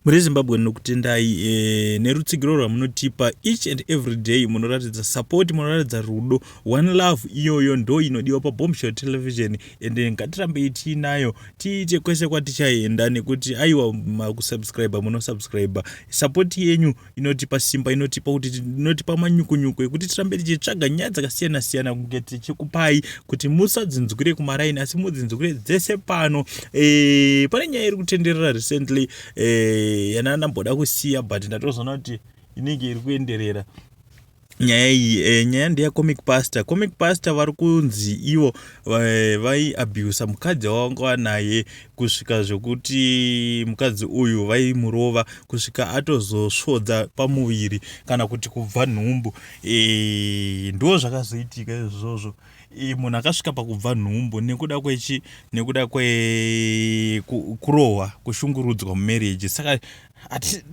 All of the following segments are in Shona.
Muri Zimbabwe, ndinokutendai nerutsigiro rwamunotipa each and every day. Munoratidza support, munoratidza rudo. One love iyoyo ndo inodiwa paBombshell Television, and ngatirambei tiinayo, tiite kwese kwatichaenda, nekuti aiwa, makusubscribe, munosubscribe. Support yenyu inotipa simba, inotipa kuti inotipa manyukunyuku ekuti tirambe tichitsvaga nyaya dzakasiyana siyana kunge tichikupai kuti musadzinzwire kumaraini, asi mudzinzwire dzese pano. Pane nyaya iri kutenderera recently yana ndamboda kusiya, but ndatozoona kuti inenge iri kuenderera nyaya iyi. Nyaya ndeyaComic Pastor. Comic Pastor vari kunzi ivo vaiabusa mukadzi wavanga vanaye kusvika zvekuti mukadzi uyu vaimurova kusvika atozosvodza pamuviri kana kuti kubva nhumbu. Ndo zvakazoitika izvozvo. Munhu akasvika pakubva nhumbu nekuda kwechi nekuda kwekurohwa, kushungurudzwa mumarriage. Saka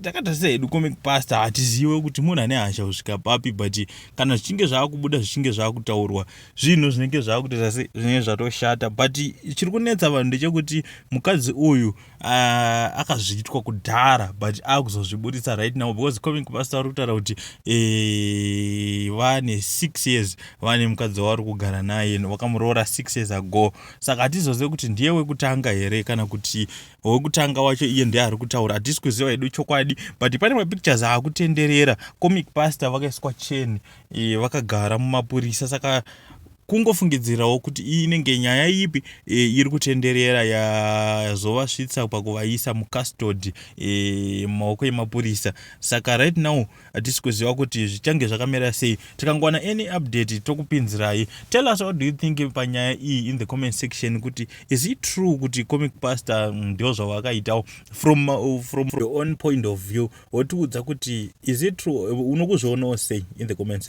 takatarisa hedu Comic Pastor, hatizive kuti munhu ane hasha kusvika papi, but kana zvichinge zvaakubuda, zvichinge zvaakutaurwa, zvinhu zvinenge zvaakutoita se zvinenge zvatoshata. But chiri kunetsa vanhu ndechekuti mukadzi uyu akazviitwa kudhara, but akuzozvibudisa right now, because Comic Pastor vari kutaura kuti vane 6 years vane mukadzi wavari kugara naye, vakamuroora 6 years ago. Saka hatizozive kuti ndiye wekutanga here kana kuti wekutanga wacho iye ndiye ari kutaura. Hatisi kuziva hedu chokwadi, but pane mapictures aakutenderera, Comic Pastor vakaiswa cheni, vakagara mumapurisa. Saka kungofungidzirawo kuti iyi inenge nyaya ipi iri kutenderera yazovasvitsa pakuvaisa mucustody, mumaoko emapurisa. Saka right now hatisi kuziva kuti zvichange zvakamira sei. Tikangowana any update, tokupinzirai. Tell us, what do you think panyaya iyi in the comment section, kuti is it true kuti Comic Pastor ndo zvavakaitawo? From your own point of view, wotiudza kuti is it true, unokuzvionawo sei in the comment section.